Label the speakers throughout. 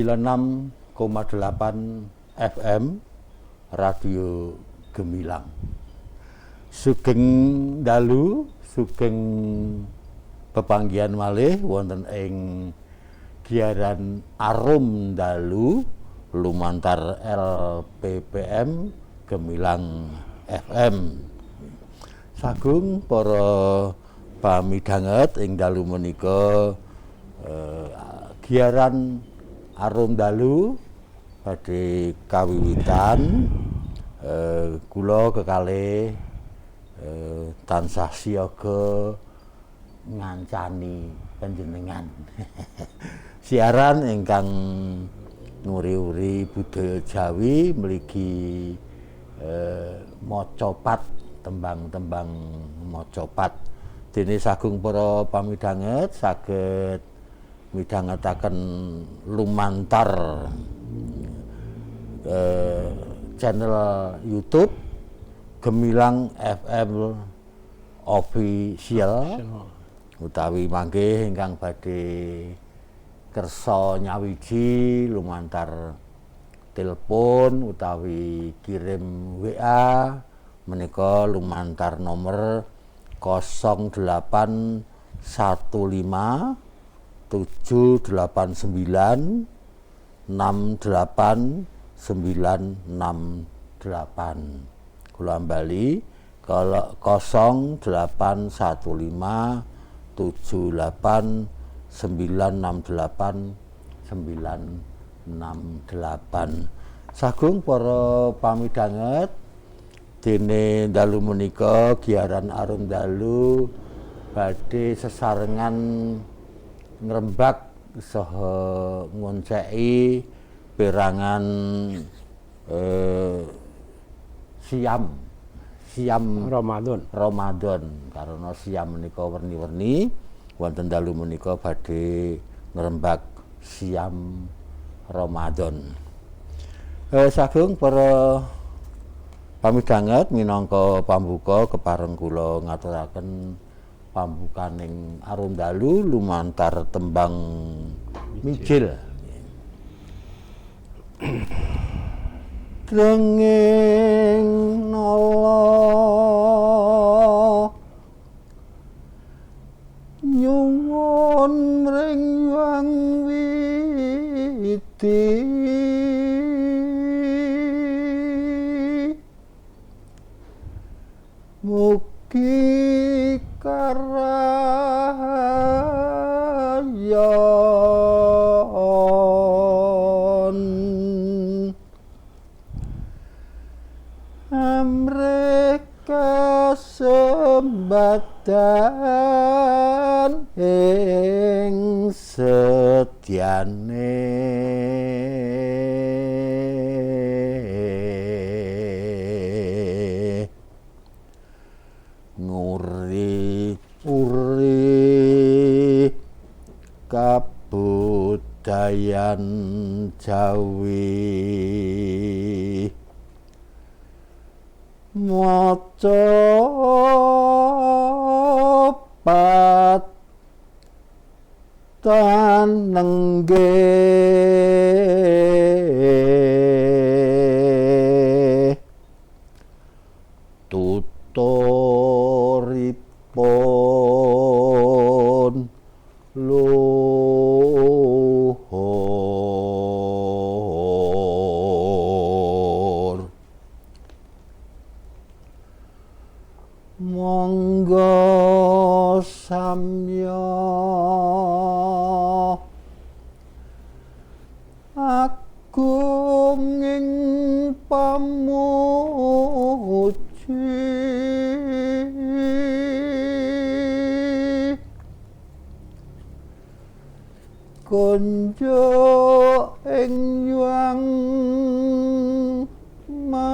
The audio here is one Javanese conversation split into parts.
Speaker 1: 96,8 FM Radio Gemilang. Sugeng dalu, sugeng pepanggihan malih wonten ing giaran Arum Dalu lumantar LPPM Gemilang FM. Sagung para pamidhanget ing dalu menika giaran Arum Dalu badhe kawiwitan. Kula kekalih tansah siaga ngancani panjenengan. Siaran ingkang nguri-uri budaya Jawi mligi macapat, tembang-tembang macapat. Dene sagung para pamidhanget saged midhangetaken lumantar channel YouTube Gemilang FM Official utawi mangke ingkang badhe kersa nyawiji lumantar telepon utawi kirim WA menika lumantar nomor 0815 789 68 968. Kula ambali kalau 0815 78 968 968. Sagung para pamidhanget, dene dalu menika giaran Arum Dalu badhe sesarengan ngrembak saha ngonceki perangan siam Ramadan. Karena siam menika werni-werni, wonten dalu menika badhe ngrembak siam Ramadan. Sagung para pamidhanget, minangka pambuka kepareng kula ngaturaken pambukaning Arum Dalu lumantar tembang mijil. Drenging nala nyuwun mring Hyang Widi, mugi karayon amrih kasembatan ing setyane. Nguri uri kabudayan Jawi, maca pat tanengge tuturipun luhur. Monggo samya agung ing pamuji, konjuk ing Hyang Manon,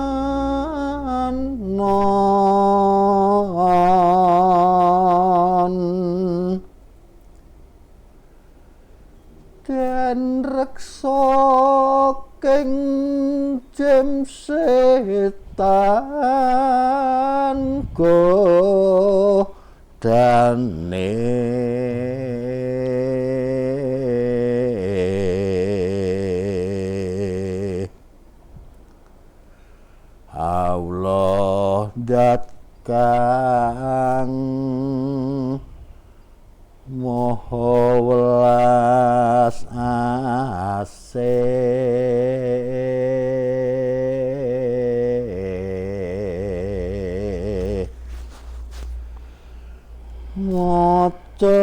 Speaker 1: den reksa king jem setan godane. Allah dat kang maha welas asih. Maca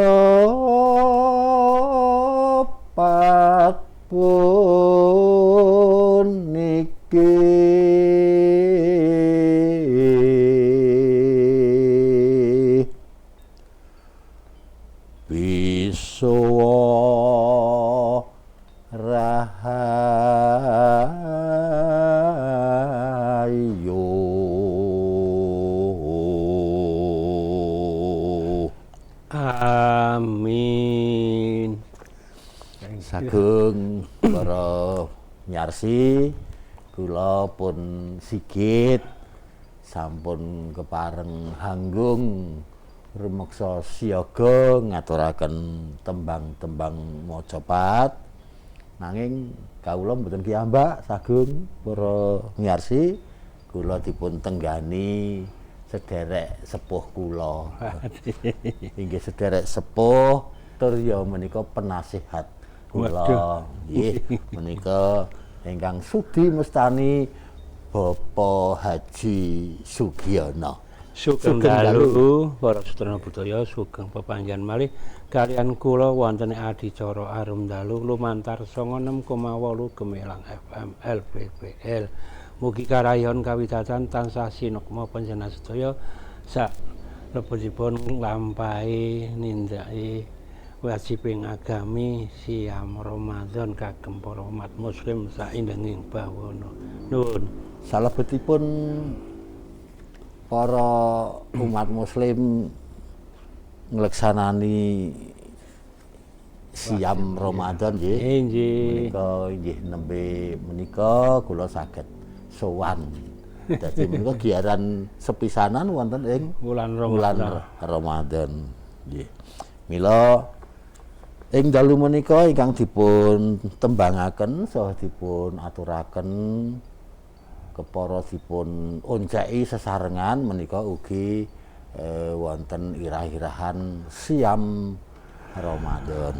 Speaker 1: pat puniki bisawa rahayu.
Speaker 2: Amin.
Speaker 1: Sagung para nyarsi, kula pun sigit sampun kepareng hanggung rumeksa siaga ngaturaken tembang-tembang macapat. Nanging kawula mboten kiyambak sagung para nyarsi, kula dipun tenggani sederek sepuh kula. Inggih sederek sepuh tur ya menika penasihat kula. Nggih menika ingkang sudi mestani Bapak Haji Sugiono.
Speaker 2: Sugeng dalu para saudara budaya, sugeng pepanggihan malih kalian kula wonten adicara Arum Dalu lumantar 96,8 Gemilang FM LPPL. Mugi karayon kawidatan tansah sinukma panjenengan sedaya sak lebetipun nglampahi nindaki wajibing agami siam Ramadan kagem para umat muslim saindenging bawana. Nuwun.
Speaker 1: Salebetipun para umat muslim ngleksanani siam Ramadan nggih.
Speaker 2: Nggih.
Speaker 1: Menika nggih nembe menika kula saged sowan. Dadi menika giaran sepisanan wonten ing
Speaker 2: wulan Ramadan.
Speaker 1: Ramadan nggih. Mila ing dalu menika ingkang dipun tembangaken saha dipun aturaken kepara dipun onceki sesarengan menika ugi wonten irah-irahan siam Ramadan.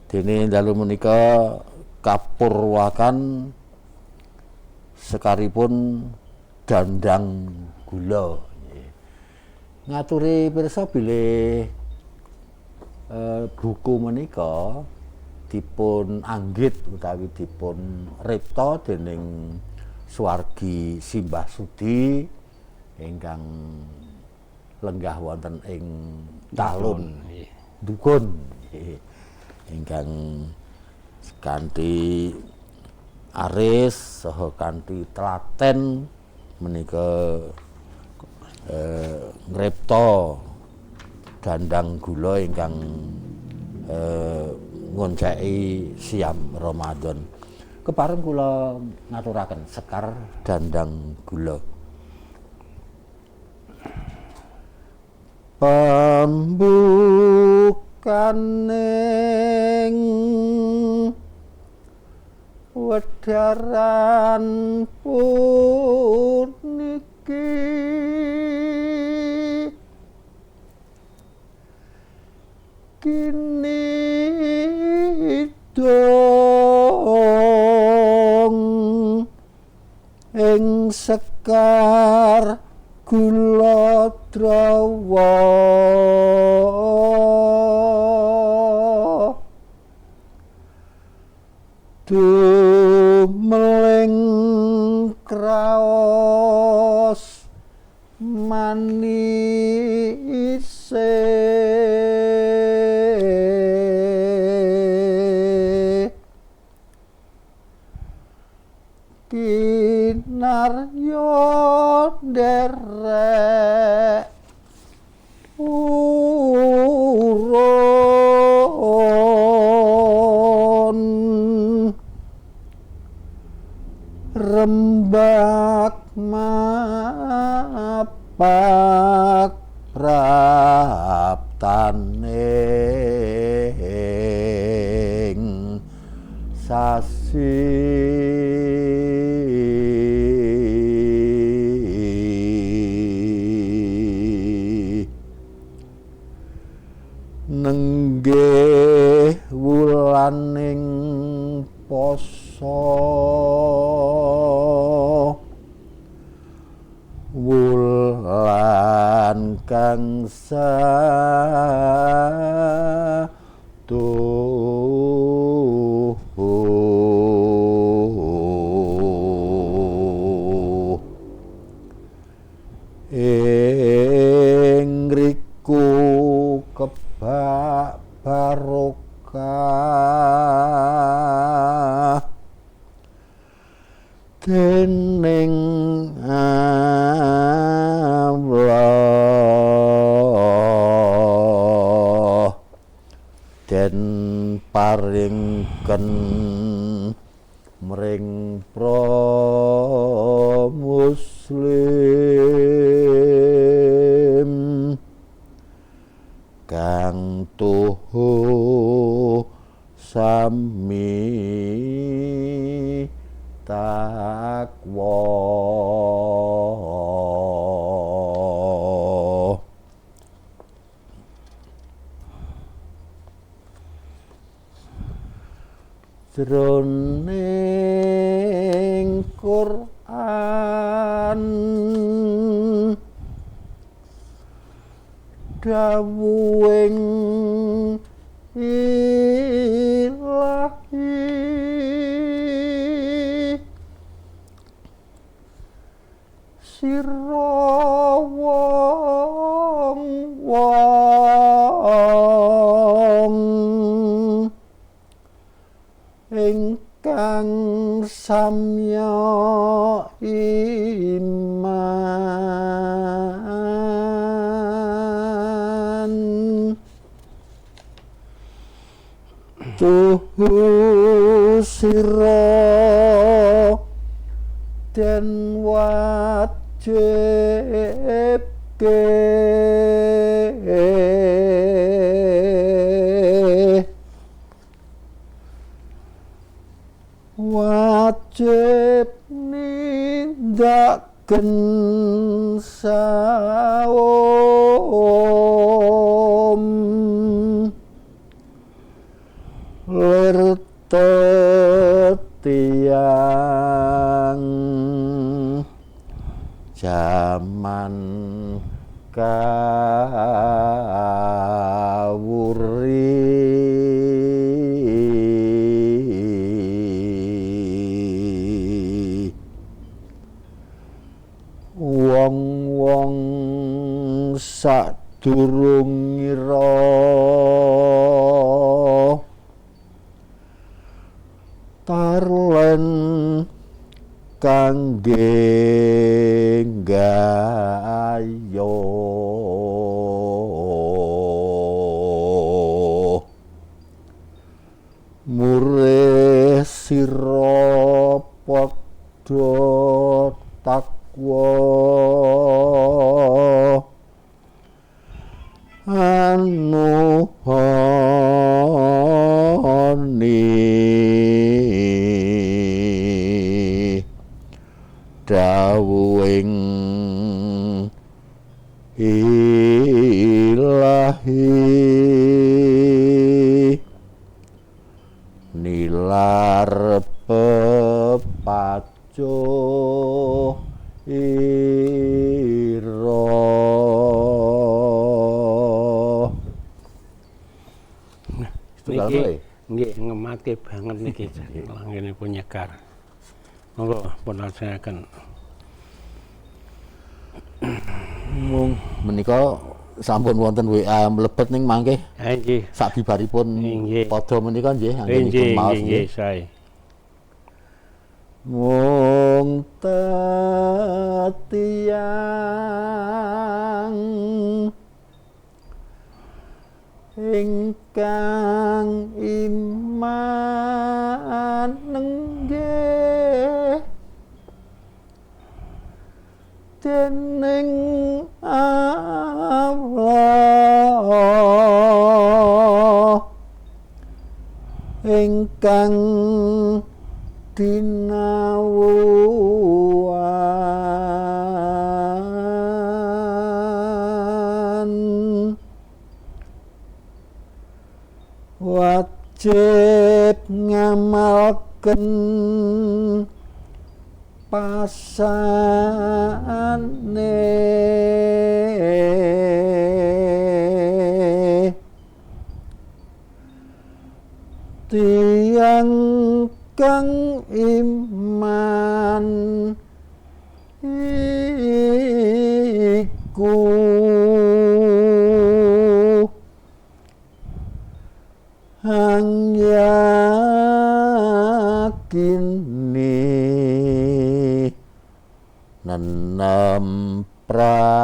Speaker 1: Dene dalu menika kapurwakan sekaripun dandang gula. Ngaturi pirsa bilih buku menika dipun anggit utawi dipun ripta dening Suwargi Simbah Sudi ingkang lenggah wonten ing Talun Dukun ingkang kanthi aris saha kanthi telaten menika ngripta dandang gula ingkang ngonceki siam Ramadan. Kepareng kula ngaturaken sekar dandang gula. Pembukaning wedharan puniki kini dong ing sekar gula drawa dumeling kraos manise kinarya nderek urun rembak mapak praptaning sasi. kang satuhu ing riku kebak barokah dening Allah den paringken mring pra muslim kang tuhu sami takwa. Jroning Quran dawuhing Ilahi sira wong wong ingkang samya iman tuhu sira den wajibke wajib nindaken saum lir tetiang jaman kawuri wong-wong sadurung ngira tarlen kangge gayo murih sira padha takwa anuhoni dawuhing Ilahi nilar pepaco ira.
Speaker 2: Niki nggih ngemati banget niki langgenipun nyekar. Monggo pun lajengaken.
Speaker 1: Mung menika sampun wonten WA mlebet ning mangke.
Speaker 2: Nggih.
Speaker 1: Sabibaripun padha menika nggih anggenipun maos nggih.
Speaker 2: Sae.
Speaker 1: Mung tetiang ingkang iman nenggih dening Allah ingkang dinawuhan wajib ngamalken pasane kang iman iku hang yakini nenem prakawis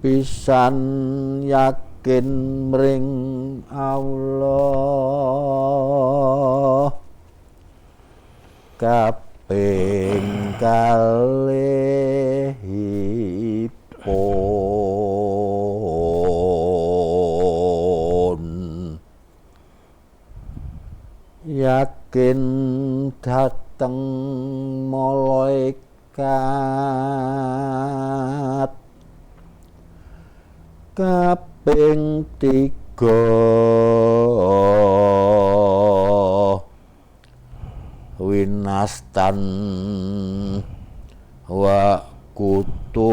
Speaker 1: pisan yakin mring Allah kaping kalihipun yakin dhateng malaikat kaping tiga winastan wa kutubihi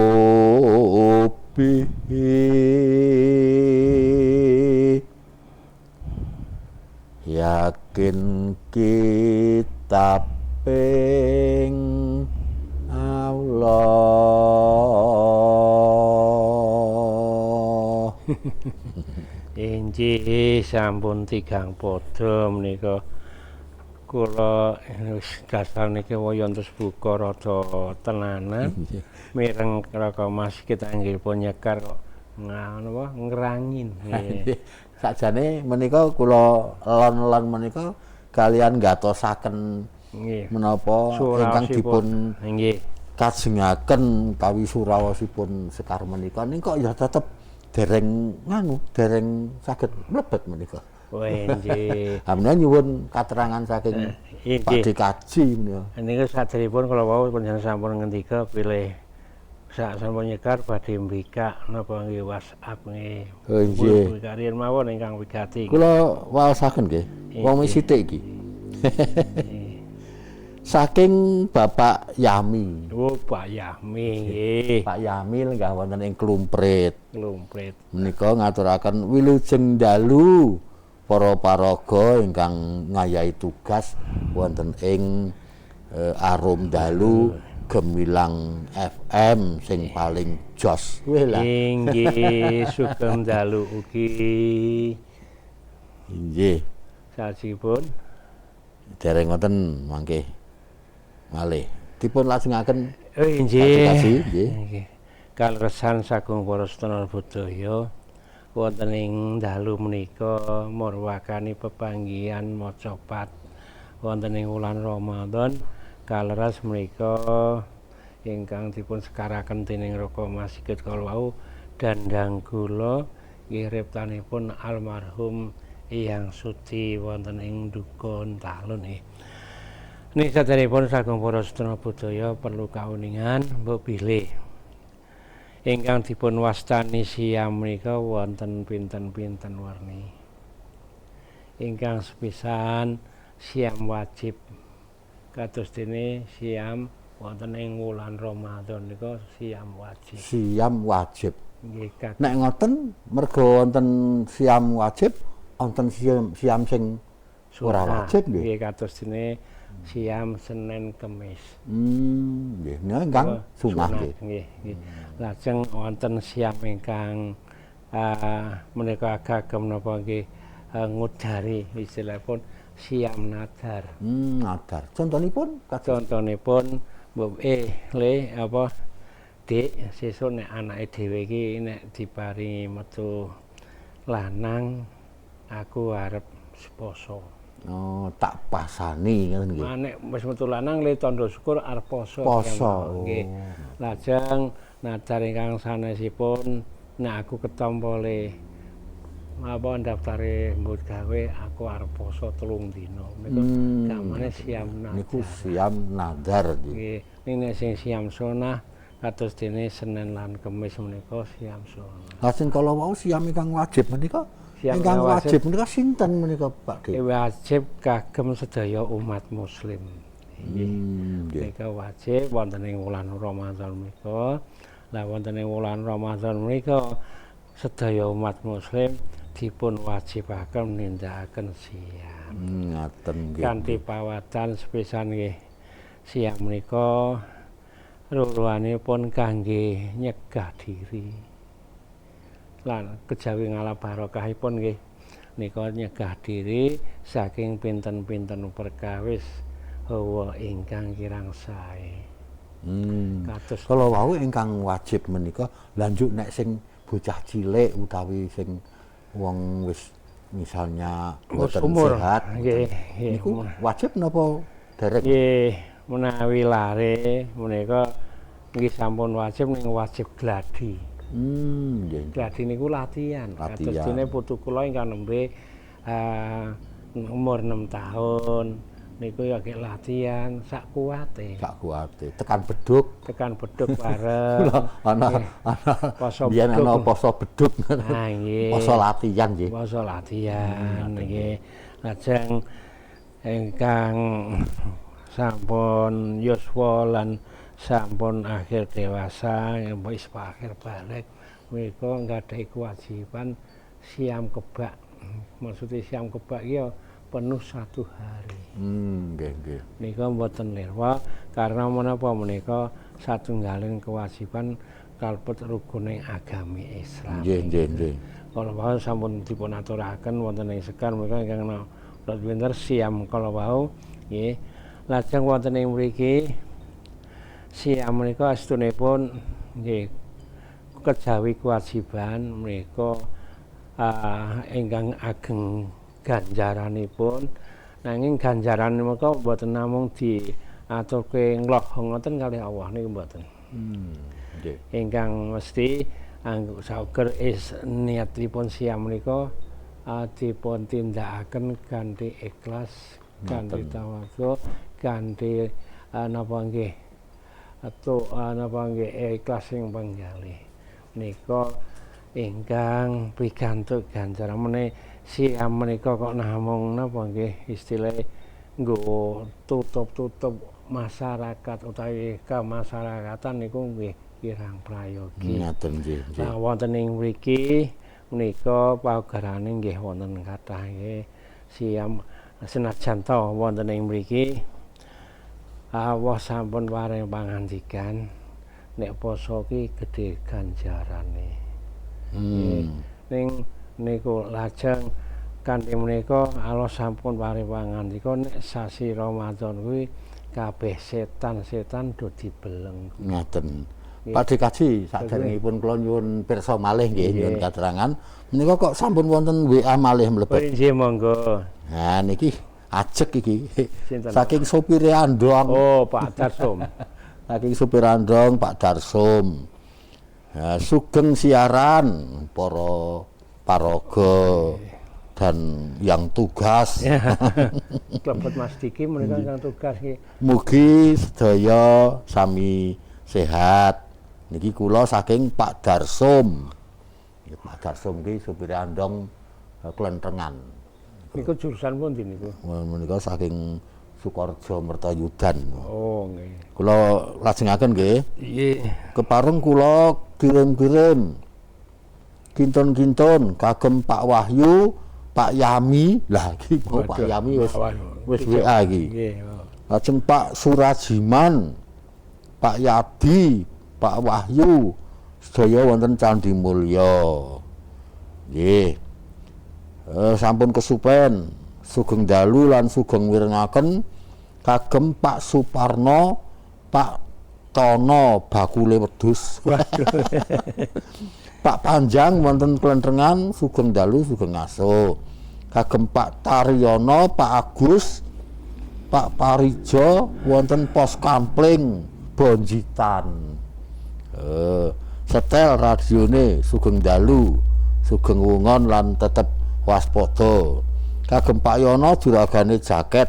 Speaker 1: yakin kitabing Allah.
Speaker 2: Inggih sampun tigang padha menika kula wis dasar niki wayan terus buka rada tenanan mireng Raka Mas kita anggipun nyekar kok ngono apa ngrangin.
Speaker 1: Sakjane menika kula lon-lon menika kalian gatosaken menapa ingkang dipun
Speaker 2: nggih
Speaker 1: kajengaken utawi suraosipun sekar menika ning kok ya tetep dereng nganu dereng saged mlebet menika.
Speaker 2: Oh nggih.
Speaker 1: Hamna nyuwun katerangan saking Pak Dekaji menika.
Speaker 2: Niku saderipun kala wau panjenengan sampun ngendika pilih sak sampun nyekar badhe mbikak napa nggih WhatsApp nggih.
Speaker 1: Oh nggih.
Speaker 2: Mbikak riyen mawon ingkang wigati.
Speaker 1: Kula waosaken nggih. Wong sithik iki. Saking Bapak Yami.
Speaker 2: Oh, Pak Yami nggih.
Speaker 1: Pak Yami lenggah wonten ing Klumprit.
Speaker 2: Klumprit.
Speaker 1: Menika ngaturaken wilujeng dalu para paraga ingkang ngayahi tugas wonten ing Arum Dalu Gemilang FM sing paling jos. Wih lah.
Speaker 2: Inggih, sugeng dalu ugi.
Speaker 1: Inggih.
Speaker 2: Sajipun
Speaker 1: dereng wonten mangke malih. Dipun lajengaken.
Speaker 2: Oh inggih.
Speaker 1: Nggih.
Speaker 2: Kaleresan sagung para sedana budaya wonten ing dalu menika murwakani pepanggihan macapat wonten ing wulan Ramadan. Kaleres menika ingkang dipun sekaraken dening Raka Mas Sigit kala wau dandang gula nggih riptanipun almarhum Eyang Suti wonten ing Dukun Talun nggih. Niki saderepun sagung para sedana budaya perlu kauningan mbok bilih ingkang dipun wastani siam menika wonten pinten-pinten warni. Ingkang sepisan siam wajib kados dene siam wonten ing wulan Ramadan nika siam wajib.
Speaker 1: Siam wajib.
Speaker 2: Nggih.
Speaker 1: Nek ngoten mergo wonten siam wajib, wonten siam sing ora wajib nggih.
Speaker 2: Nggih kados dene siam Senin Kemis.
Speaker 1: Nggih, menika ingkang sunah nggih.
Speaker 2: Nggih, nggih. Lajeng wonten siam ingkang menika kagem napa nggih ngudari istilahipun siam nadar.
Speaker 1: Nadar. Contonipun
Speaker 2: contonipun mbok le apa Dik sesuk nek anake dhewe iki nek diparingi metu lanang aku arep poso.
Speaker 1: Oh, tak pasani ngoten nggih.
Speaker 2: Nek wis metu lanang le tandha syukur arep poso.
Speaker 1: Poso.
Speaker 2: Nggih. Lajeng nadar ingkang sanesipun nek aku ketampa le apa daftare mbut gawe aku arep poso 3 dina. Niku gamane siam nadar.
Speaker 1: Niku siam nadar
Speaker 2: nggih. Ning nek sing siam sunah kados dene Senin lan Kemis menika siam sunah.
Speaker 1: Lah sing kala wau siam ingkang wajib menika ingkang wajib menika sinten menika Pak De?
Speaker 2: Wajib kagem sedaya umat muslim. Nggih. Menika wajib wonten ing wulan Ramadan menika. Lah wonten ing wulan Ramadan menika sedaya umat muslim dipun wajibaken nindakaken siyam.
Speaker 1: Ngaten nggih.
Speaker 2: Kanthi pawatan sepisan nggih siyam menika ruruhanipun kangge nyegah diri. Lan kejawi ngalap barokahipun nggih nika nyegah diri saking pinten-pinten perkawis hawa ingkang kirang sae. Kados
Speaker 1: Kala wau ingkang wajib menika lanjut nek sing bocah cilik utawi sing wong wis misalnya
Speaker 2: wis
Speaker 1: mboten
Speaker 2: umur
Speaker 1: sehat,
Speaker 2: nggih, nggih.
Speaker 1: Niku wajib napa dereng?
Speaker 2: Nggih, menawi lare menika nggih sampun wajib ning wajib gladi.
Speaker 1: Nggih.
Speaker 2: Gladi niku latihan. Kados
Speaker 1: Latihan.
Speaker 2: dene putu kula ingkang nembe umur 6 tahun niku ya gek latihan sak kuwate.
Speaker 1: Sak kuwate. Tekan beduk.
Speaker 2: Tekan beduk bareng.
Speaker 1: Ana ana
Speaker 2: Poso
Speaker 1: biyen
Speaker 2: beduk.
Speaker 1: Ana poso beduk.
Speaker 2: Ah, nggih.
Speaker 1: Poso latihan nggih.
Speaker 2: Poso latihan nggih. Lajeng ingkang sampun yuswa lan sampun akhir dewasa, wis akhir balig menika nggadahi kewajiban siam kebak. Maksudnya siam kebak iki ya penuh satu hari.
Speaker 1: Nggih, nggih.
Speaker 2: Nika mboten lirwa karena menapa menika satunggaling kewajiban kalebet rukuning agami Islam.
Speaker 1: Nggih, nggih, nggih.
Speaker 2: Kala wau sampun dipun aturaken wonten ing sekar menika ingkang pinter siam kala wau nggih. Lajeng wonten ing mriki siam menika estunipun nggih kejawi kewajiban menika ingkang ageng ganjaranipun, nanging ganjaran menika mboten namung diaturke ngloh ngoten kalih Allah niku mboten.
Speaker 1: Nggih.
Speaker 2: Ingkang mesti sauger is niatipun siam menika dipun tindakaken kanthi ikhlas, kanthi tawadhu, kanthi napa nggih atau napa nggih ikhlas sing penggalih. Menika ingkang pikantuk ganjaran. Mene siam menika kok namung napa nggih istilah nggo tutup-tutup masyarakat utawi kemasyarakatan niku nggih kirang prayogi.
Speaker 1: Ngaten nggih, nggih.
Speaker 2: Nah, wonten ing mriki menika paugerane nggih wonten kathah nggih siam, senajan ta wonten ing mriki Allah sampun paring pangandikan nek poso ki gedhe ganjarane. Ning niku lajeng kanthi menika Allah sampun paring pangandika nek sasi Ramadan kuwi kabeh setan-setan do dibelenggu.
Speaker 1: Ngaten. Pak Dikaji, saderengipun kula nyuwun pirsa malih nggih, nyuwun katerangan. Menika kok sampun wonten WA malih mlebet.
Speaker 2: Nggih, monggo.
Speaker 1: Nah niki ajeg iki.
Speaker 2: Sinten?
Speaker 1: Saking sopire Andong.
Speaker 2: Oh, Pak Darsum.
Speaker 1: Saking sopir Andong Pak Darsum. Ya, sugeng siaran para paraga dan yang tugas.
Speaker 2: Klebet Mas Diki menika ingkang tugas nggih.
Speaker 1: Mugi sedaya sami sehat. Niki kula saking Pak Darsum. Ya, Pak Darsum ki supir Andong Klentengan.
Speaker 2: Niku jurusan pundi niku?
Speaker 1: Menika saking Sukorejo Mertoyudan.
Speaker 2: Oh, nggih.
Speaker 1: Kula lajengaken nggih.
Speaker 2: Nggih.
Speaker 1: Kepareng kula kirim-kirim kinton-kinton kagem Pak Wahyu, Pak Yami. Lah iki mau Pak Yami wis wis WA iki.
Speaker 2: Nggih.
Speaker 1: Lajeng Pak Surajiman, Pak Yadi, Pak Wahyu, sedaya wonten Candi Mulya. Nggih. Sampun kesupen sugeng dalu lan sugeng mirengaken kagem Pak Suparno, Pak Tono bakule wedhus. Pak Panjang wonten Klentrengan sugeng dalu sugeng ngaso. Kagem Pak Taryono, Pak Agus, Pak Parijo wonten pos kampling Bonjitan. Setel radione sugeng dalu, sugeng wungon lan tetep waspada. Kagem Pak Yono juragane jaket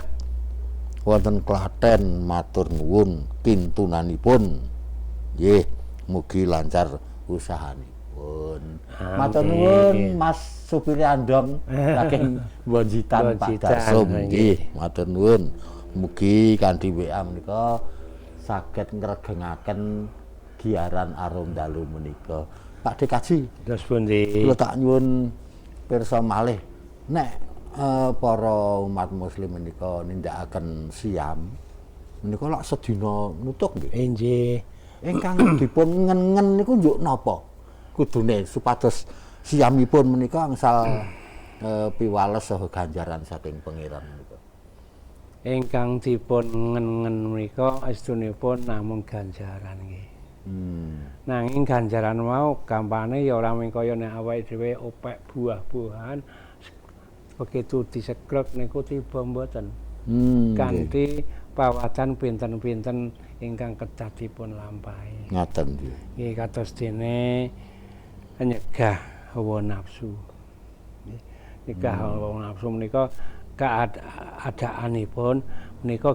Speaker 1: wonten Klaten matur nuwun kintunanipun. Nggih, mugi lancar usahanipun. Matur nuwun Mas supir Andong saking Bonjitan Pak Darsum. Nggih, matur nuwun. Mugi kanthi WA menika saged ngregengaken Giaran Arum Dalu menika. Pak Dekaji,
Speaker 2: Terus pundi?
Speaker 1: Kula tak nyuwun pirsa malih, nek para umat muslim menika nindakaken siam menika lak sedina nutuk nggih.
Speaker 2: Inggih.
Speaker 1: Ingkang dipun ngen-ngen niku njuk napa? Kudune supados siamipun menika angsal piwales saha ganjaran saking Pangeran menika.
Speaker 2: Ingkang dipun ngen-ngen menika estunipun namung ganjaran nggih. Nanging ganjaran mau gampane ya ora mung kaya nek awake dhewe opek buah-buahan begitu disegrek niku tiba mboten. Kanthi pawadan pinten-pinten ingkang kedah dipun lampahi.
Speaker 1: Ngaten nggih.
Speaker 2: Nggih, kados dene nyegah hawa nafsu. Nggih, nyegah hawa nafsu menika keadaanipun menika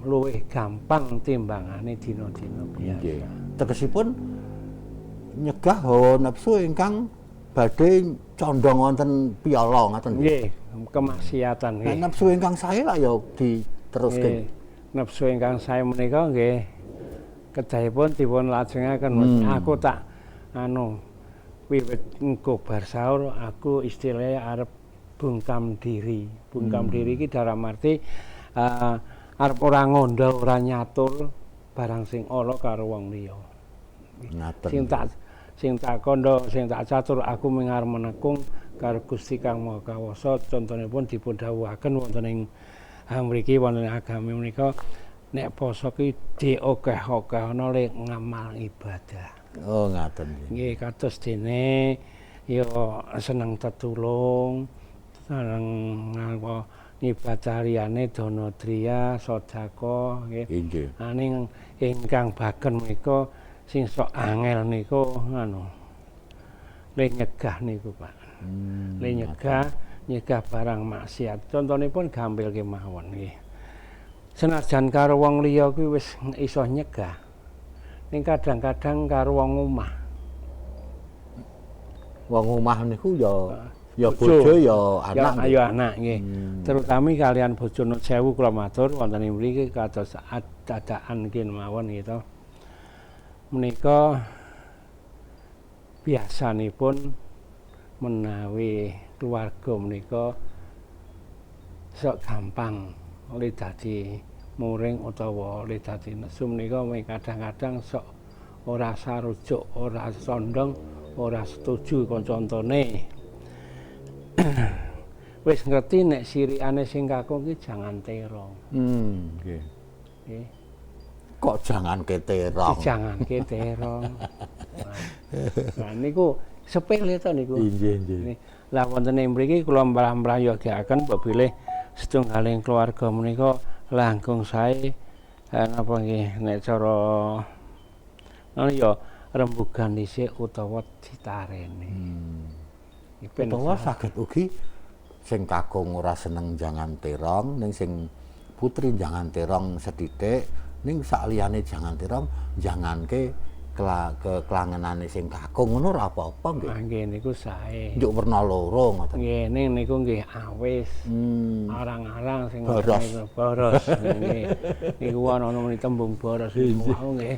Speaker 2: luwih gampang timbangane dina-dina biasa.
Speaker 1: Nggih. Tegesipun nyegah hawa nafsu ingkang badhe condong wonten piala ngaten nggih.
Speaker 2: Nggih, kemaksiatan nggih.
Speaker 1: Nek nafsu ingkang sae lak ya diteruske.
Speaker 2: Nggih. Nafsu ingkang sae menika nggih kedahipun dipun lajengaken. Aku tak anu wiwit engko bar sahur aku istilahnya arep bungkam diri. Bungkam diri iki dalam arti arep ora ngandha, ora nyatur barang sing ala karo wong liya.
Speaker 1: Ngaten.
Speaker 2: Sing tak kandha, sing tak catur aku mung arep menekung karo Gusti Kang Maha Kawasa. Contonipun dipun dawuhaken wonten ing mriki wonten agami menika nek poso ki diokeh-okeh ana le ngamal ibadah.
Speaker 1: Oh, ngaten nggih.
Speaker 2: Nggih, kados dene ya seneng tetulung, seneng ngapa ibadah liyane dana driya, sedekah nggih.
Speaker 1: Inggih.
Speaker 2: Aning ingkang bagen menika sing sok angel niku anu le nyegah niku, Pak. Le nyegah barang maksiat. Contonipun gampil kemawon nggih. Senajan karo wong liya kuwi wis iso nyegah. Ning kadang-kadang karo wong omah.
Speaker 1: Wong omah niku ya ya bojo ya anak.
Speaker 2: Ya anak nggih. Terutami kalian bojo sewu kula matur wonten ing mriki kados dadakan mawon gitu. Menika biasanipun menawi keluarga menika sok gampang oleh dadi muring utawa oleh dadi nesu menika kadang-kadang sok ora sarujuk, ora sondong, ora setuju kanca-kancane. Wis ngerti nek sirikane sing kakung ki jangan terong.
Speaker 1: Nggih.
Speaker 2: Nggih.
Speaker 1: Kok jangan ke terong?
Speaker 2: Jangan ke terong. Nah, niku sepele to niku.
Speaker 1: Inggih, nggih.
Speaker 2: Lah wonten ing mriki kula mrah-mrah-yogyaken mbok bilih setunggaling keluarga menika langkung sae napa nggih nek cara ngono ya rembugan dhisik utawa ditarene.
Speaker 1: Utawa saged ugi sing kakung ora seneng jangan terong, ning sing putri jangan terong sethithik, ning sakliyane jangan terong janganke kelangenane sing kakung ngono ora apa-apa nggih.
Speaker 2: Ah nggih niku sae.
Speaker 1: Njuk werna loro ngoten.
Speaker 2: Nggih ning niku nggih awis. Arang-arang sing
Speaker 1: boros.
Speaker 2: Boros nggih. Niku ana muni tembung boros niku wau nggih.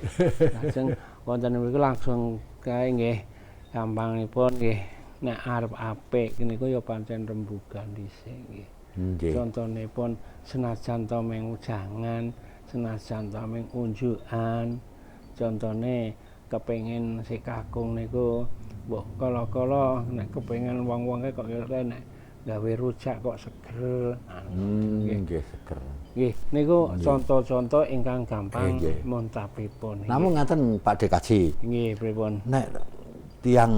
Speaker 2: Lajeng wonten niku langsung kae nggih gampangipun nggih nek arep apik niku ya pancen rembugan dhisik nggih.
Speaker 1: Nggih.
Speaker 2: Contonipun senajan to mung jangan, senajan to mung unjukan. Contone kepengin si kakung niku mbok kala-kala nek kepengin wong-wonge kok kira nek gawe rujak kok seger.
Speaker 1: Nggih seger.
Speaker 2: Nggih, niku conto-conto ingkang gampang muntapipun.
Speaker 1: Namung ngaten Pak Dekaji.
Speaker 2: Nggih, pripun?
Speaker 1: Nek tiyang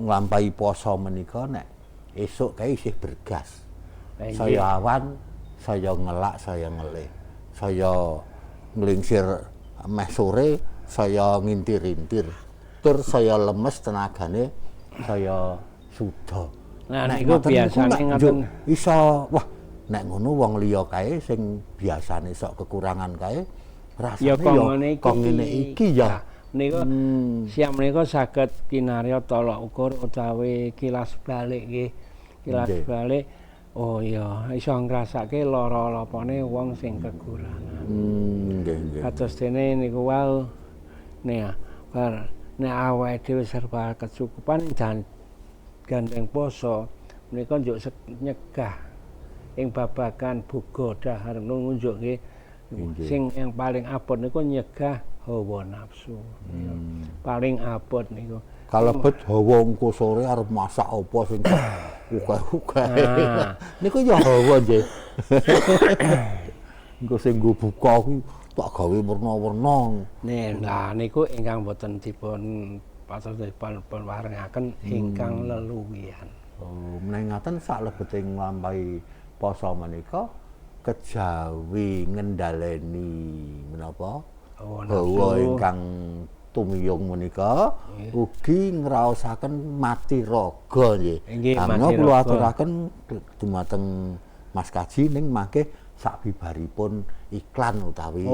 Speaker 1: nglampahi poso menika nek esuk kae isih bergas. Saya awan, saya ngelak, saya ngelih. Saya nglingsir meh sore, saya ngintir-intir. Tur saya lemes tenagane, saya suda.
Speaker 2: Nah niku biasane ngoten
Speaker 1: iso wah nek ngono wong liya kae sing biasane sok kekurangan kae rasane
Speaker 2: ya kok
Speaker 1: ngene iki ya.
Speaker 2: Menika siang menika saged kinarya tolok ukur utawi kilas balik nggih. Kilas balik Oh iya, iso ngrasake lara lapane wong sing kekurangan.
Speaker 1: Nggih, nggih.
Speaker 2: Kados dene niku wau nek bar nek awake dhewe serba kecukupan dan gandeng poso menika njuk nyegah ing babagan boga dahar ngunjuk nggih. Sing yang paling abot niku nyegah hawa nafsu. Paling abot niku.
Speaker 1: Kalebet hawa engko sore arep masak apa sing uga-uga. Niku ya hawa nggih. Engko sing nggo buka kuwi tak gawe werna-werna.
Speaker 2: Nih, nah niku ingkang boten dipun patos dipun warengaken ingkang leluwihan.
Speaker 1: Oh, menawi ngaten saklebeting nglampahi poso menika kejawi ngendhaleni menapa? Hawa ingkang tumiyung menika ugi ngraosaken mati raga nggih. Karena kula aturaken dumateng Mas Kaji ning mangke sabibaripun iklan utawi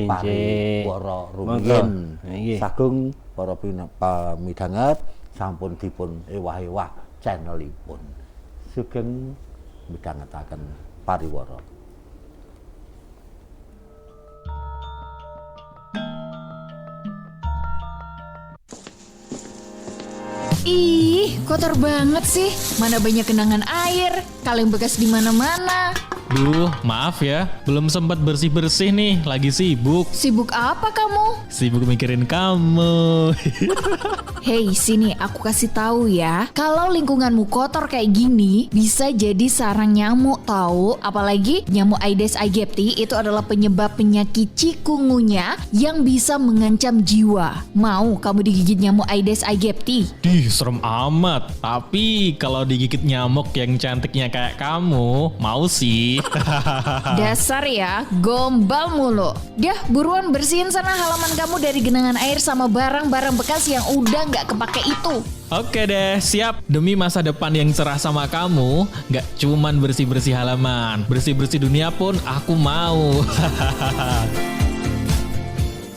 Speaker 1: pariwara rumiyin. Sagung para pamidhanget sampun dipun ewah-ewah channelipun. Sugeng midhangetaken pariwara.
Speaker 3: Ih, kotor banget sih. Mana banyak genangan air, kaleng bekas di mana-mana.
Speaker 4: Duh, maaf ya, belum sempat bersih-bersih nih, lagi sibuk.
Speaker 3: Sibuk apa kamu?
Speaker 4: Sibuk mikirin kamu.
Speaker 3: Hei, sini aku kasih tahu ya. Kalau lingkunganmu kotor kayak gini, bisa jadi sarang nyamuk tahu. Apalagi nyamuk Aedes aegypti itu adalah penyebab penyakit cikungunya yang bisa mengancam jiwa. Mau kamu digigit nyamuk Aedes aegypti?
Speaker 4: Dih, serem amat. Tapi kalau digigit nyamuk yang cantiknya kayak kamu, mau sih.
Speaker 3: Dasar ya, gombal mulu. Dah, buruan bersihin sana halaman kamu dari genangan air sama barang-barang bekas yang udah nggak kepake itu.
Speaker 4: Oke deh, siap. Demi masa depan yang cerah sama kamu, nggak cuman bersih-bersih halaman, bersih-bersih dunia pun aku mau.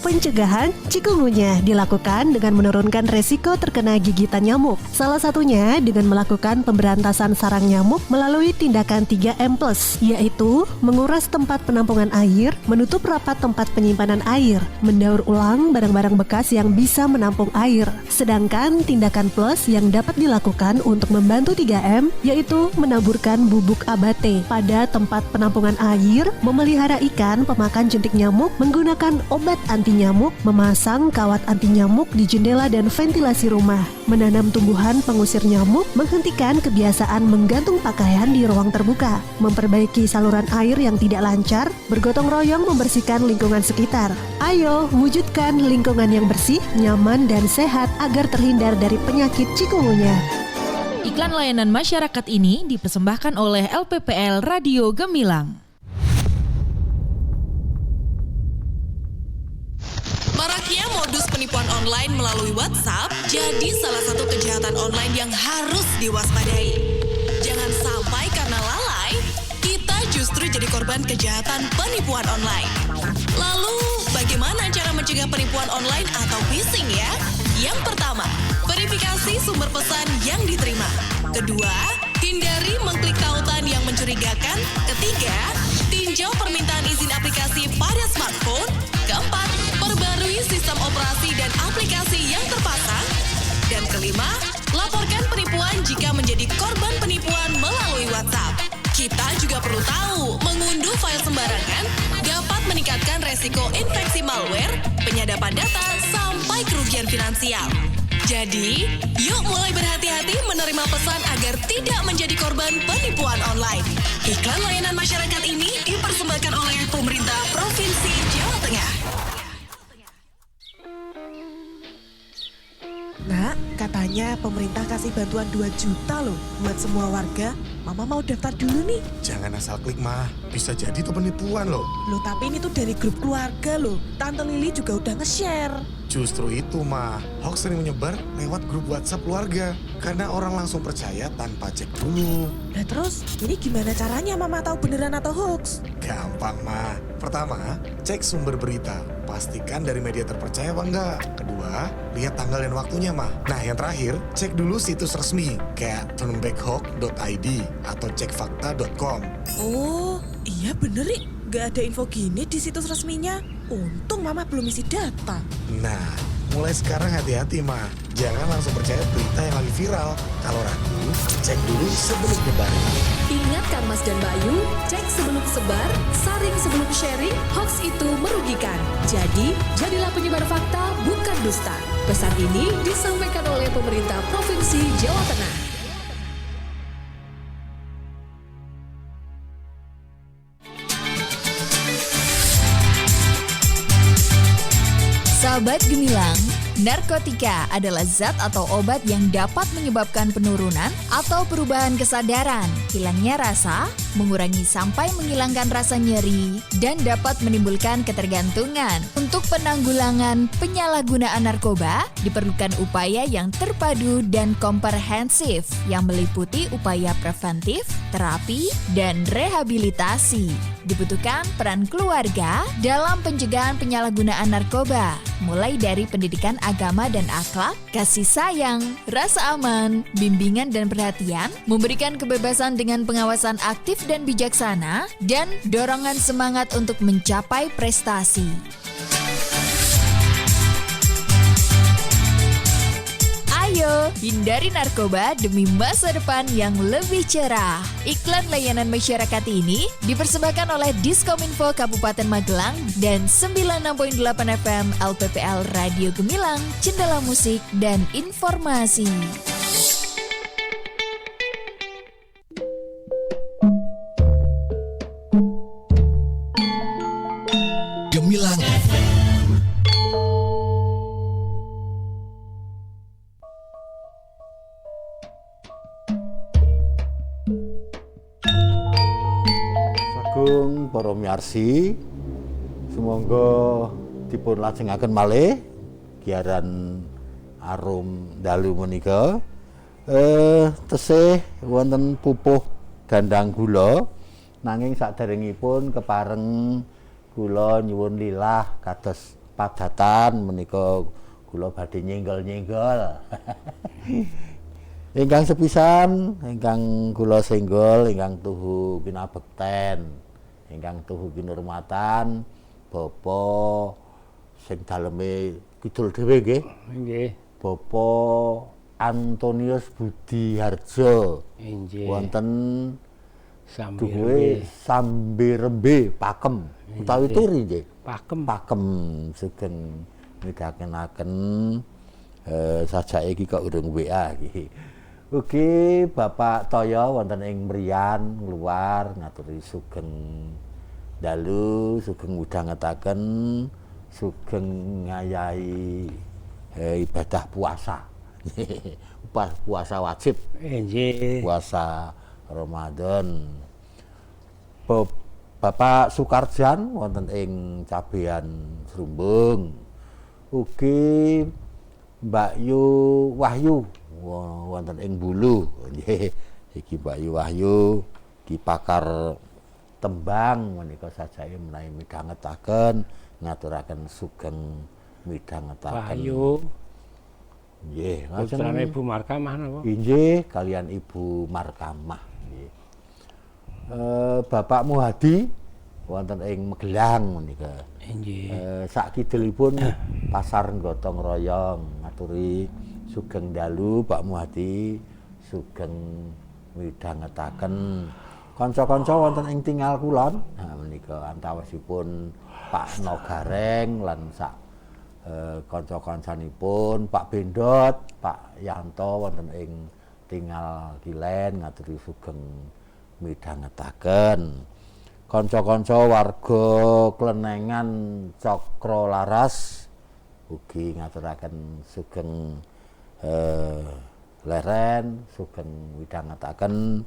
Speaker 5: Pencegahan cikungunya dilakukan dengan menurunkan resiko terkena gigitan nyamuk. Salah satunya dengan melakukan pemberantasan sarang nyamuk melalui tindakan 3M+, yaitu menguras tempat penampungan air, menutup rapat tempat penyimpanan air, mendaur ulang barang-barang bekas yang bisa menampung air. Sedangkan tindakan plus yang dapat dilakukan untuk membantu 3M yaitu menaburkan bubuk abate pada tempat penampungan air, memelihara ikan pemakan jentik nyamuk menggunakan obat anti nyamuk, memasang kawat anti nyamuk di jendela dan ventilasi rumah, menanam tumbuhan pengusir nyamuk, menghentikan kebiasaan menggantung pakaian di ruang terbuka, memperbaiki saluran air yang tidak lancar, bergotong royong membersihkan lingkungan sekitar. Ayo, wujudkan lingkungan yang bersih, nyaman, dan sehat agar terhindar dari penyakit cikungunya.
Speaker 6: Iklan layanan masyarakat ini dipersembahkan oleh LPPL Radio Gemilang.
Speaker 7: Maraknya modus penipuan online melalui WhatsApp jadi salah satu kejahatan online yang harus diwaspadai. Jangan sampai karena lalai, kita justru jadi korban kejahatan penipuan online. Lalu, bagaimana cara mencegah penipuan online atau phishing ya? Yang pertama, verifikasi sumber pesan yang diterima. Kedua, hindari mengklik tautan yang mencurigakan. Ketiga, tinjau permintaan izin aplikasi pada smartphone. Keempat, perbarui sistem operasi dan aplikasi yang terpasang. Dan kelima, laporkan penipuan jika menjadi korban penipuan melalui WhatsApp. Kita juga perlu tahu, mengunduh file sembarangan dapat meningkatkan resiko infeksi malware, penyadapan data, sampai kerugian finansial. Jadi, yuk mulai berhati-hati menerima pesan agar tidak menjadi korban penipuan online. Iklan layanan masyarakat ini dipersembahkan oleh pemerintah Provinsi Jawa Tengah.
Speaker 8: Nak, katanya pemerintah kasih bantuan 2 juta loh buat semua warga. Mama mau daftar dulu nih.
Speaker 9: Jangan asal klik, Mah. Bisa jadi itu penipuan loh.
Speaker 8: Loh, tapi ini tuh dari grup keluarga loh. Tante Lili juga udah nge-share.
Speaker 9: Justru itu, Mah. Hoax sering menyebar lewat grup WhatsApp keluarga. Karena orang langsung percaya tanpa cek dulu.
Speaker 8: Lah terus, ini gimana caranya Mama tahu beneran atau hoax?
Speaker 9: Gampang, Mah. Pertama, cek sumber berita. Pastikan dari media terpercaya apa enggak. Kedua, lihat tanggal dan waktunya, Mah. Nah, yang terakhir, cek dulu situs resmi kayak turnbackhoax.id atau cekfakta.com.
Speaker 8: Oh, iya bener, Rik. Gak ada info gini di situs resminya. Untung Mama belum isi data.
Speaker 9: Nah, mulai sekarang hati-hati, Ma. Jangan langsung percaya berita yang lagi viral. Kalau ragu, cek dulu sebelum nyebarin.
Speaker 7: Ingat Kang Mas dan Mbak Yu, cek sebelum sebar, saring sebelum sharing, hoax itu merugikan. Jadi, jadilah penyebar fakta, bukan dusta. Pesan ini disampaikan oleh pemerintah Provinsi Jawa Tengah.
Speaker 3: Sahabat Gemilang, narkotika adalah zat atau obat yang dapat menyebabkan penurunan atau perubahan kesadaran, hilangnya rasa, mengurangi sampai menghilangkan rasa nyeri, dan dapat menimbulkan ketergantungan. Untuk penanggulangan penyalahgunaan narkoba, diperlukan upaya yang terpadu dan komprehensif yang meliputi upaya preventif, terapi, dan rehabilitasi. Dibutuhkan peran keluarga dalam pencegahan penyalahgunaan narkoba, mulai dari pendidikan agama dan akhlak, kasih sayang, rasa aman, bimbingan dan perhatian, memberikan kebebasan dengan pengawasan aktif dan bijaksana, dan dorongan semangat untuk mencapai prestasi. Ayo, hindari narkoba demi masa depan yang lebih cerah. Iklan layanan masyarakat ini dipersembahkan oleh Diskominfo Kabupaten Magelang dan 96.8 FM LPPL Radio Gemilang, Jendela Musik dan Informasi.
Speaker 10: Gemilang FM.
Speaker 1: Sagung para miyarsi, sumangga dipun lajengaken malih giaran arum dalu menika. Tesih wonten pupuh gandang gula, nanging saderengipun kepareng kula nyuwun lilah kados padatan menika kula badhe nyenggol-nyenggol. Ingkang sepisan ingkang kula senggol ingkang tuhu kinabekten, ingkang tuhu kinurmatan Bapak sing daleme kidul dhewe nggih.
Speaker 2: Nggih.
Speaker 1: Bapak Antonius Budi Harjo.
Speaker 2: Nggih.
Speaker 1: Wonten Sambirembe Pakem utawi Turi nggih.
Speaker 2: Pakem.
Speaker 1: Pakem sugeng midhakenaken sajake iki kok urung WA iki. Ugi Bapak Toyo wonten ing Mriyan ngluar ngaturi sugeng dalu, sugeng midhangetaken, sugeng ngayahi ibadah puasa. Puasa wajib.
Speaker 2: Nggih.
Speaker 1: Puasa Ramadan. Bapak Sukarjan wonten ing Cabean Srumbung. Ugi Mbak Yu Wahyu wonten ing Bulu. Nggih, iki Mbak Yu Wahyu ki pakar tembang menika sajake menawi midhangetaken ngaturaken sugeng midhangetaken.
Speaker 2: Wahyu.
Speaker 1: Nggih,
Speaker 2: putrane Ibu Markamah napa?
Speaker 1: Inggih, kalian Ibu Markamah. Nggih. Bapak Muhadi wonten ing Magelang menika.
Speaker 2: Inggih.
Speaker 1: Sak kidulipun Pasar Gotong Royong ngaturi sugeng dalu Pak Muhadi, sugeng midhangetaken. Kanca-kanca wonten ing Tingal Kulon, nah menika antawisipun Pak Nogareng lan sak kanca-kancanipun Pak Bendot, Pak Yanto wonten ing Tingal Kilen ngaturi sugeng midhangetaken. Kanca-kanca warga Klenengan Cakra Laras ugi ngaturaken sugeng leren, sugeng midhangetaken.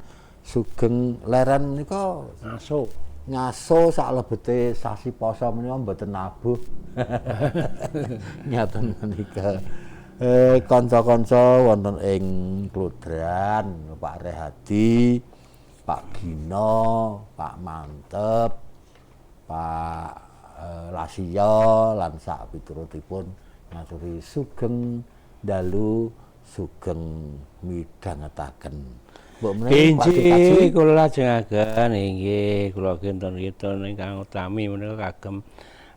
Speaker 1: Sugeng leren menika
Speaker 2: ngaso.
Speaker 1: Ngaso saklebete sasi poso menika mboten nabuh. Ngaten menika. Kanca-kanca wonten ing Klodran, Pak Rehadi, Pak Gino, Pak Mantep, Pak Lasio lan sak piturutipun ngaturi sugeng dalu sugeng midhangetaken. Mbok menawi Pak
Speaker 2: Inggih kula lajengaken inggih kula kinten-kinten ingkang utami menika kagem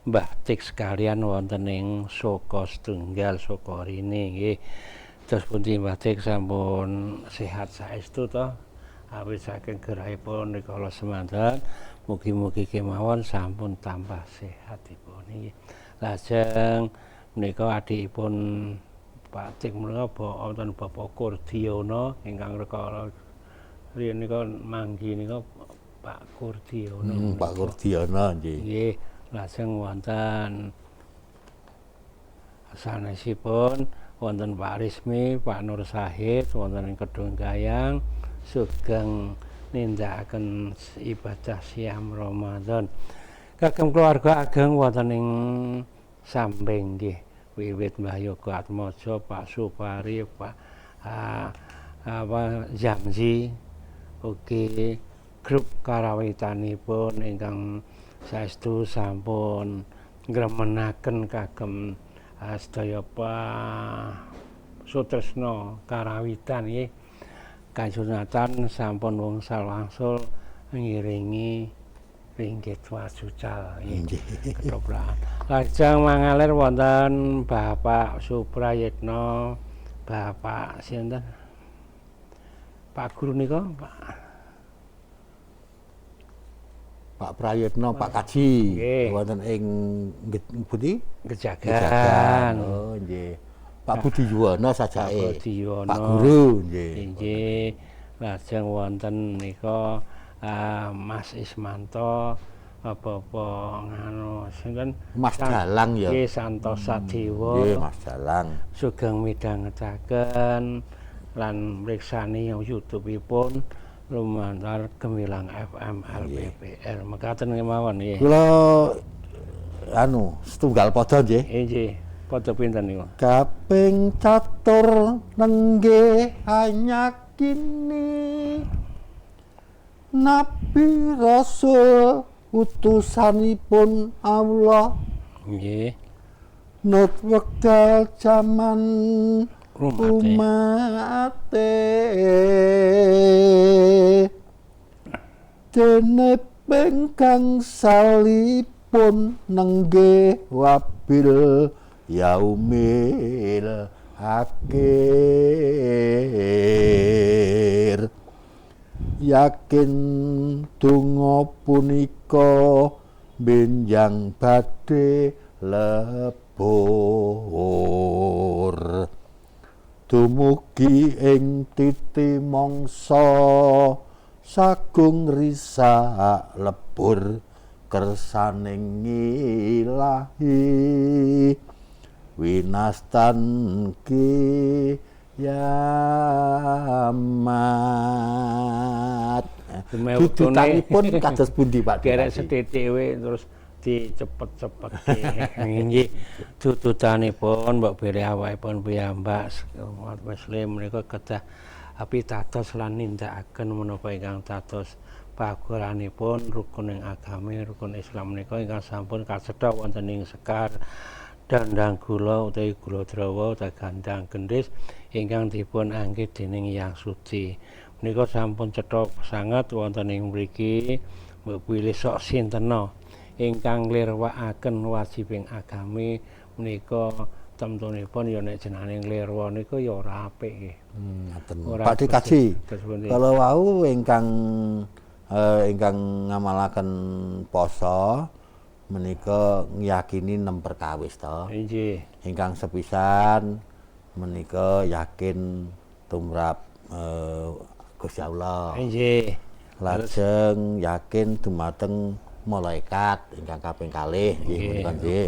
Speaker 2: Mbah Tik sekalian wonten ing Soko Setunggal Sokorini nggih. Terus pundi Mbah Tik sampun sehat saestu to? Awit saking gerahipun rikala semanten mugi-mugi kemawon sampun tambah sehatipun nggih. Lajeng menika adikipun Pak Tik menika wonten Bapak Kurdiono ingkang rikala riyen nika manggi nika Pak Kurdiono.
Speaker 1: Pak Kurdiono nggih.
Speaker 2: Nggih, lajeng wonten sanesipun wonten Pak Rismi, Pak Nur Sahid wonten ing Kedung Gayang sugeng nindakaken ibadah siam Ramadan. Kagem keluarga ageng wonten ing Sambeng nggih, wiwit Mbah Yoga Atmaja, Pak Supari, Pak Zamzi, ugi grup karawitanipun ingkang saestu sampun ngremenaken kagem sedaya sutresna karawitan nggih. Kasunatan sampun wngsal wangsul ngiringi ringgit wajucal nggih. Ketoprak. Lajeng mangalir wonten Bapak Suprayitna, Bapak sinten? Pak Guru nika,
Speaker 1: Pak Prayitna, Pak Kaji wonten ing pundi?
Speaker 2: Gejagan.
Speaker 1: Oh nggih. Pak Budi Yuwono sajake.
Speaker 2: Pak Budi Yuwono.
Speaker 1: Pak Guru nggih.
Speaker 2: Nggih. Lajeng wonten nika Mas Ismanto, Bapak nganu sinten?
Speaker 1: Mas Dalang ya.
Speaker 2: Nggih, Santosa Dewa.
Speaker 1: Nggih, Mas Dalang.
Speaker 2: Sugeng midhangetaken lan mriksani YouTube-ipun lumantar Gemilang FM LPPL. Mekaten kemawon nggih.
Speaker 1: Kula anu setunggal padha nggih.
Speaker 2: Nggih. Padha pinten niku?
Speaker 1: Kaping catur nenggih anyakini Nabi Rasul utusanipun Allah.
Speaker 2: Nggih.
Speaker 1: Nut wekdal jaman umate dene pengkang salipun nenggih wabil yaumil akhir. Yakin donga punika benjang badhe lebur dumugi ing titi mangsa sagung risak lebur kersaning ilahi winastan kiamat. Dudutanipun kados pundi Pak?
Speaker 2: Derek sethithik we terus dicepet-cepet. Nggih, dudutanipun mbok bilih awakipun piyambak umat muslim menika kedah pitados lan nindakaken menapa ingkang dados paguranipun rukun ing agami, rukun Islam menika ingkang sampun kacetha wonten ing sekar dandang gula utawi gula drawa utawi gandang gendhis ingkang dipun anggit dening Hyang Suci. Menika sampun cetha sanget wonten ing mriki mbok pilih sok sintena ingkang nglirwakaken wajibing agami menika temtunipun ya nek jenenge nglirwa niku ya ora apik nggih.
Speaker 1: Ngaten. Pak Dikaji. Kalau wau ingkang ingkang ngamalaken poso menika ngiyakini 6 perkawis to.
Speaker 2: Inggih.
Speaker 1: Ingkang sepisan menika yakin tumrap Gusti Allah.
Speaker 2: Inggih.
Speaker 1: Lajeng yakin dumateng malaikat ingkang kaping kalih nggih menika nggih.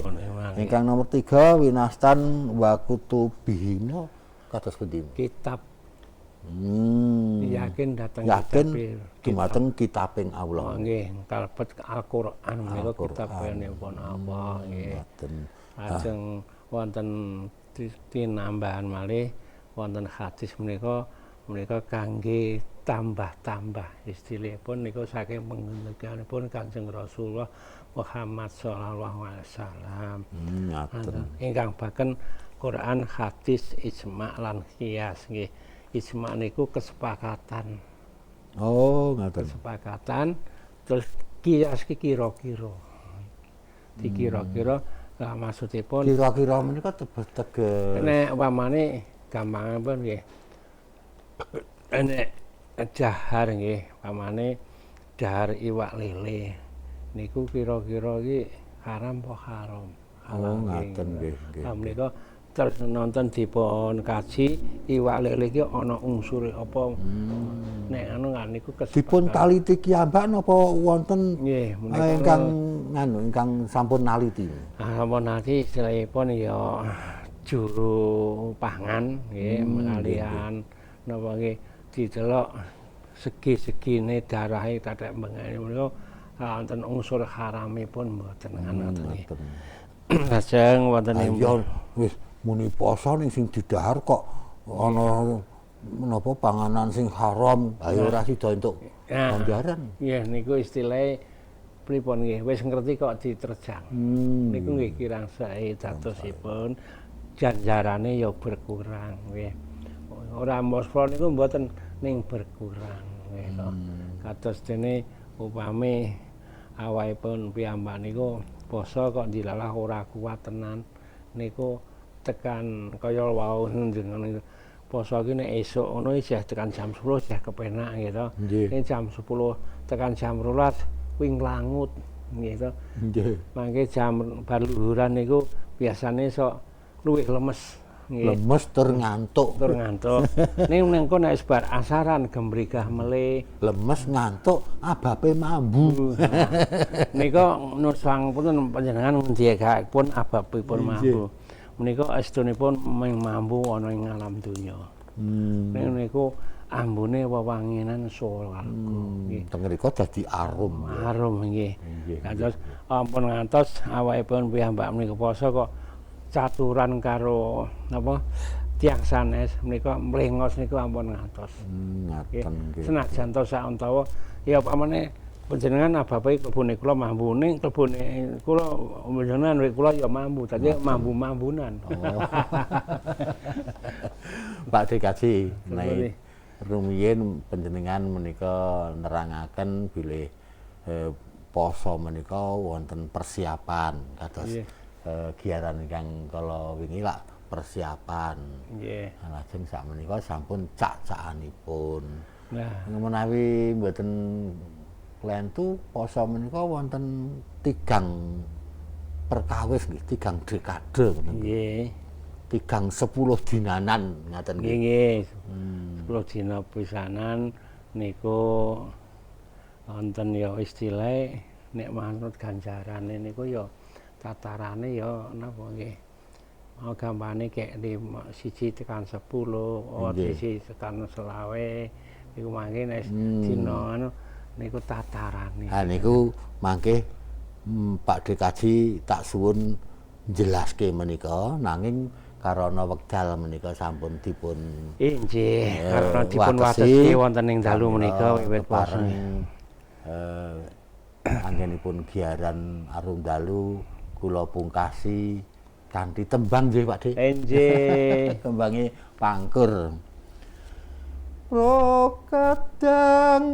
Speaker 1: Ingkang nomor 3 winastan wa kutubihina kados pundi?
Speaker 2: Kitab. Yakin dhateng
Speaker 1: yakin dumateng kitabing Allah.
Speaker 2: Oh, nggih, kalebet Al-Qur'an menika kitabipun Allah nggih.
Speaker 1: Ngoten.
Speaker 2: Lajeng wonten tinambahan malih wonten hadis menika menika kangge tambah-tambah istilahipun niku saking pengendikanipun Kanjeng Rasulullah Muhammad sallallahu alaihi wasallam.
Speaker 1: Ngaten.
Speaker 2: Ingkang baken Quran, hadis, ijma lan qiyas nggih. Ijma niku kesepakatan.
Speaker 1: Oh, ngaten.
Speaker 2: Kesepakatan terus qiyas ki kira-kira. Dikira-kira lah maksudipun
Speaker 1: kira-kira menika teges
Speaker 2: nek umpamane gampanganipun nggih. Nek dahar nggih, pamane dahar iwak lele niku kira-kira iki haram apa haram?
Speaker 1: Oh, ngaten nggih, nggih.
Speaker 2: Menika terus nonton dipun kaji iwak lele iki ana unsure apa. Nek anu kan niku kesepakatan.
Speaker 1: Dipun taliti kiyambak napa wonten
Speaker 2: nggih menika
Speaker 1: ingkang nganu ingkang sampun naliti?
Speaker 2: Sampun naliti istilahipun ya juru pangan nggih kalian napa nggih didelok segi-segine darahe tathek bengene menika wonten unsur haramipun mboten ngoten nggih. Lajeng wonten ing
Speaker 1: wis muni poso ning sing didahar kok ana menapa panganan sing haram, ayo ora sida entuk ganjaran.
Speaker 2: Nggih niku istilahe pripun nggih wis ngerti kok diterjang. Niku nggih kirang sae dadosipun ganjarane ya berkurang nggih. Ora mospa niku mboten ning berkurang nggih to. Kados dene upami awakipun piyambak niku poso kok dilalah ora kuat tenan niku tekan kaya wau jenengan poso iki nek esuk ngono isih tekan jam 10 isih kepenak nggih to. Ning jam 10 tekan jam 12 kuwi nglangut nggih to.
Speaker 1: Nggih.
Speaker 2: Mangke jam bar luhuran niku biasane sok luwih lemes.
Speaker 1: Lemes tur ngantuk.
Speaker 2: Tur ngantuk. Ning nengko nek bar asaran gembrigah mele.
Speaker 1: Lemes ngantuk abape mambu.
Speaker 2: Nika nusang punten panjenengan ngendikakipun ababipun mambu. Menika estunipun ming mambu ana ing alam donya. Ning niku ambune wewanginan swarga. Nggih.
Speaker 1: Teng mriku dadi arum.
Speaker 2: Arum nggih. Dados ampun ngantos awakipun piyambak menika poso kok caturan karo napa tiyang sanes menika mlengos niku ampun ngantos.
Speaker 1: Ngaten nggih.
Speaker 2: Senajan to sauntawa ya pamane panjenengan abape klebone kula mambu ning klebone kula panjenengan kula ya mambu, dadi mambu-mambunan.
Speaker 1: Oh. Pak Dekaji, nek rumiyin panjenengan menika nerangaken bilih poso menika wonten persiapan kados giaran ingkang kala wingi lak persiapan.
Speaker 2: Nggih.
Speaker 1: Lajeng sakmenika sampun cak-cakanipun.
Speaker 2: Nah,
Speaker 1: menawi mboten klentu poso menika wonten tigang perkawis nggih, tigang dekade ngoten.
Speaker 2: Nggih.
Speaker 1: Tigang 10 dinanan ngaten
Speaker 2: nggih. Nggih. 10 dina pisanan niku wonten ya istilah nek manut ganjarane niku ya tatarane ya napa nggih. Gampane kek 1 tekan 10, 1 tekan 20 niku mangke nek dina anu niku tatarane.
Speaker 1: Ha niku mangke Pak Dekaji tak suwun njelaske menika nanging karana wekdal menika sampun dipun
Speaker 2: inggih karena dipun watesi wonten ing dalu menika wiwit poso.
Speaker 1: Anggenipun giaran arum dalu kula pungkasi kanthi tembang nggih Pak Dik.
Speaker 2: Inggih.
Speaker 1: Tembange pangkur. Prokadang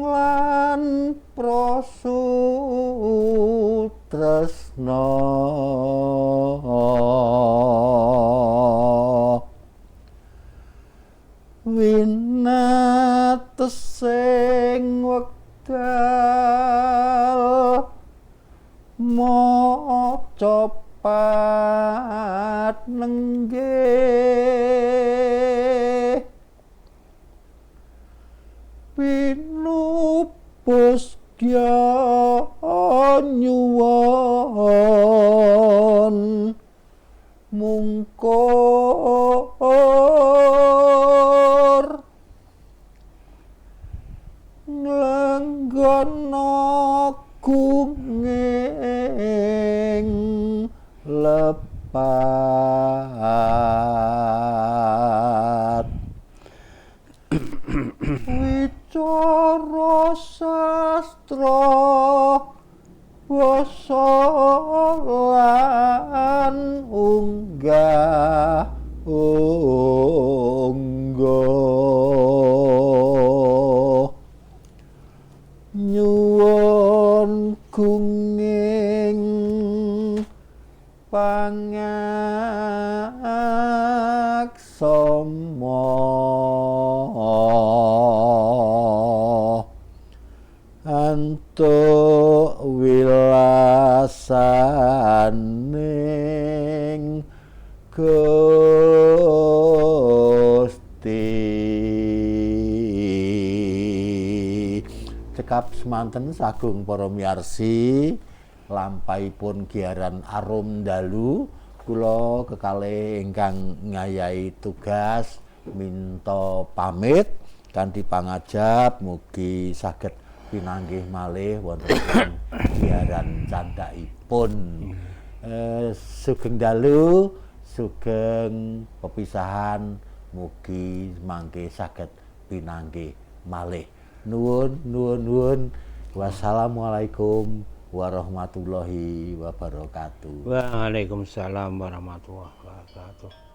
Speaker 1: lan prosutresna winatesing wekdal maca pat nenggih pinupus nyuwun mungkur Nglenggono gunging lepat wicara sastra basa lan unggah ungguh nyuwun gunging pangaksama antuk wilasaning Gusti. Cekap semanten sagung para miyarsi lampahipun giaran Arum Dalu, kula kekalih ingkang ngayahi tugas minta pamit kanthi pangajap mugi saged pinanggih malih wonten ing giaran candhakipun. Sugeng dalu, sugeng pepisahan, mugi mangke saged pinanggih malih. Nuwun nuwun nuwun. Wassalamualaikum warahmatullahi wabarakatuh.
Speaker 2: Waalaikumsalam warahmatullahi wabarakatuh.